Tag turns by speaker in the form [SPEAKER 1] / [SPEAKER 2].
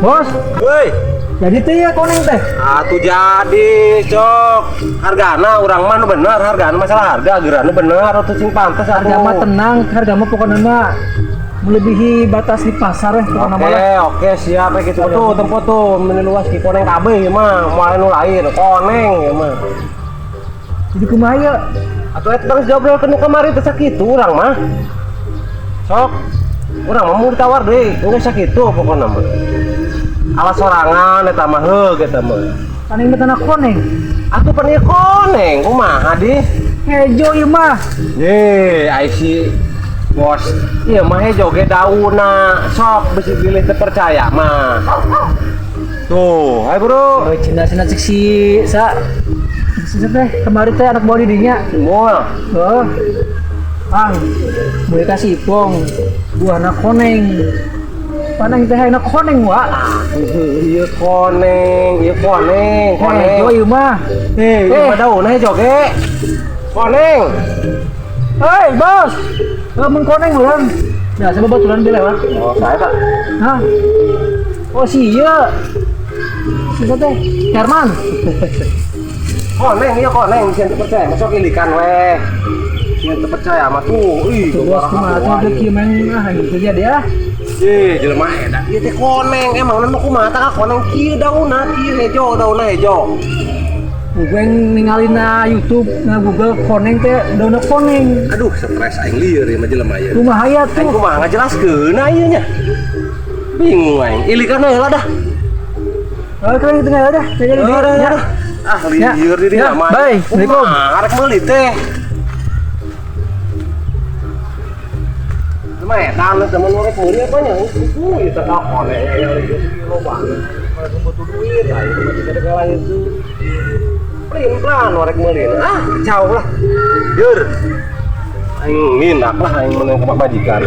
[SPEAKER 1] Bos,
[SPEAKER 2] Woi,
[SPEAKER 1] jadi teh ya koneng teh.
[SPEAKER 2] Atuh jadi, cok. Hargana urang mah nu bener, hargana masalah harga geurana bener atuh sing pantes atuh.
[SPEAKER 1] Harga mah tenang, harga mah pokoknya mah melebihi batas di pasar ya pokoknya mah.
[SPEAKER 2] Oke, oke, siap ya gitu tuh, tempo tuh meni luas ki koneng kabeh ieu mah, moal nu lain, koneng ieu mah.
[SPEAKER 1] Jadi kumaha ya?
[SPEAKER 2] Atuh eta geus diobrolkeun nu kamari teh sakitu urang mah. Sok, urang mah mau ditawar deui, geus sakitu pokokna mah. Ala sorangan eta mah heug eta mah.
[SPEAKER 1] Paning mah tanah koneng.
[SPEAKER 2] Atuh pan ieu koneng, kumaha di?
[SPEAKER 1] Hejo ieu mah.
[SPEAKER 2] Ye, ai si bos, ieu mah hejo ge daunna, sok bisi bilih teu percaya mah. Tuh, hai bro.
[SPEAKER 1] Oh, cinta-cinta cek si sa si teh kemarin teh anak buah didinya.
[SPEAKER 2] Semua.
[SPEAKER 1] Oh. Bang, boleh kasih ipong buahna koneng. Panang teh enak koneng wa.
[SPEAKER 2] Ieu koneng, ieu koneng, koneng.
[SPEAKER 1] Hejo ieu mah.
[SPEAKER 2] Eh, ieu mah daunna hejo ge. Koneng.
[SPEAKER 1] Hei, bos. Mun koneng urang. Nah, sama baturan dia lewat.
[SPEAKER 2] Oh, saya Pak.
[SPEAKER 1] Hah? Oh, si iya. Si teh Herman.
[SPEAKER 2] Koneng, ieu koneng, sieun teu percaya, masuk ilikan weh. Sieun teu percaya mah tuh, ih,
[SPEAKER 1] Tuh, bos kumaha tuh dia kieu main ah gitu aja dia.
[SPEAKER 2] Ih, jelema edan. Ieu teh koneng, emang nu kumaha tah koneng kieu daunna, kieu hejo, daunna hejo.
[SPEAKER 1] Gue ningali na YouTube, na Google koneng teh daunna koneng.
[SPEAKER 2] Aduh, stres aing lieur ieu mah jelema ieu.
[SPEAKER 1] Kumaha ya
[SPEAKER 2] Aing
[SPEAKER 1] tuh?
[SPEAKER 2] Kumaha ngajelaskeun ieu nya. Bingung aing. Ilikan we lah dah.
[SPEAKER 1] Oh, keren gitu nggak dah. Jadi
[SPEAKER 2] Udah, udah,
[SPEAKER 1] ya.
[SPEAKER 2] Udah. Ah,
[SPEAKER 1] Ya.
[SPEAKER 2] lieur di
[SPEAKER 1] Ya,
[SPEAKER 2] dieu mah.
[SPEAKER 1] bye. Assalamualaikum.
[SPEAKER 2] Kumaha arek meuli teh. Cuma edan temen rek meuli apa nya? Itu ieu teh koneng aya ieu loba. Mereka butuh duit, aing mah tidak kalah itu. Pelin-pelan rek meuli. Ah, kacau lah. Jur. Aing minak lah aing menang ke majikan.